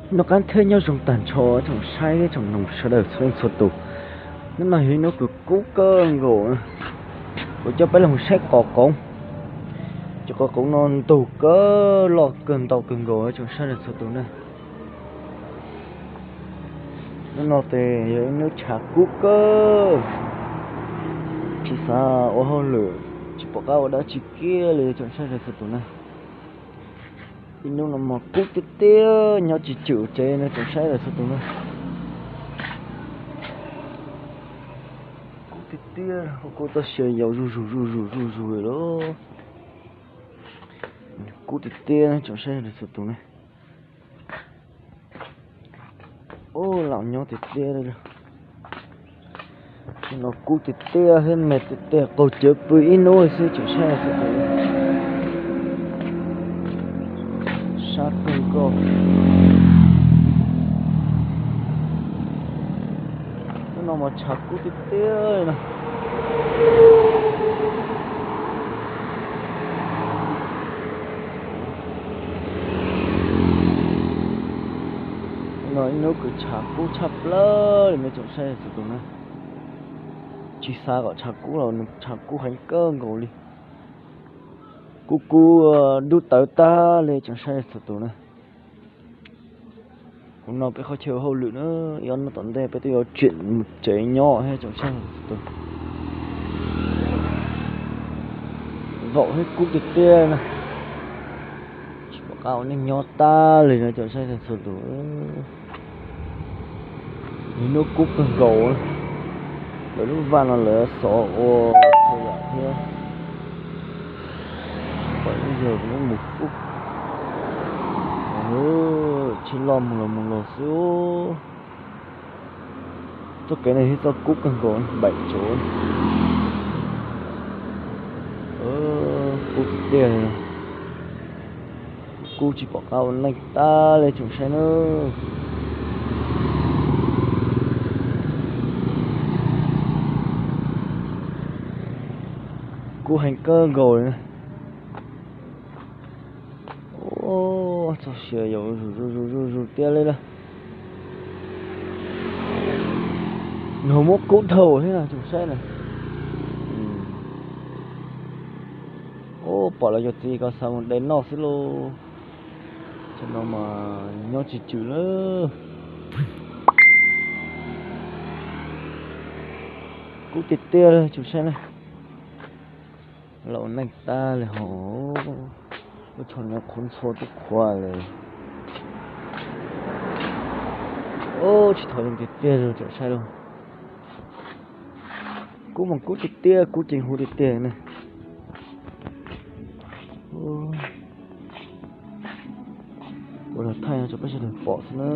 Noj qab thiab nyob zoo tag nrho tsoom saib thiab tsoom mloog sawv daws txhua leej txhua tus. Hnub no yog ib hnub kws kub kawg nkaus, kuv coj peb los saib qos qoob. Cov qos qoob no ntug kawg loj kawg ntau kawg nkaus tsoom saib txhua tus na. Hnub no ces yog ib hnub tshav kub kawg, tsis xav ua hauj lwm, tsis pom qab ua dab tsi kiag li tsoom saib txhua tus na. Ib hnub no mas kub tiag tiag, nyob tsis tswm tsev no tsoom saib txhua tus na. Kub tiag tiag, kub txoj sia yau zuj zus zuj zus zuj zus lawm. Kub tiag tiag tsoom saib txhua tus na. Ub, laus nyob tiag tiag li. Hnub no kub tiag tiag thiab me tiag tiag, qaug cawv pw ib hnub xwb tsoom saib txhua tus. Sab kawg nkaus. Hnub no mas tshav kub tiag tiag li na. No ib hnub kws tshav kub tshaj plaws li no tsoom saib txhua tus na. Tsis xav kom tshav kub los nws tshav kub heev kawg nkaus li. Kub kub dub tawv tag li tsoom saib txhua tus na. Kuv no peb qhov chaw ua hauj lwm na, ib ob hnub tom ntej peb twb yuav tsiam mus tsev nyob thiab tsoom saib txhua tus. Zaum thiab kub tiag tiag na. Tsis pom qab ua neej nyob tag li no tsoom saib txhua tus. Ib hnub kub kawg nkaus. Lawv lub vaj no lawv xov ua txhua yam thiab. Pom ib yawg mus ub, tsheb loj mus los mus los xwb. Txoj kev no yog txoj kub kawg nkaus npaim tsuv. Kub tiag tiag li. Kub tsis pom qab ua neej tag li tsoom saib na. Kub heev kawg nkaus li na. Ub, txoj sia yau zuj zus zuj zus zuj zus tiag li lawm. Nws muab kub dhau thiab tsoom saib na. Ub, pom lawv cov txiv ko xav mus de noj xwb lauj. Tam no mas nyob tsis tswm lawm. Kub tiag tiag tsoom saib na. Laus neej tag li hos, lub tsho no qhuav ntxhua twb qhuav li. Ub, tsis thov zoo tiag tiag li tsoom saib lauj. Kub mas kub tiag tiag, kub ceev huv tiag tiag ne. Ua los thaij no rau peb sawv daws pom xwb na.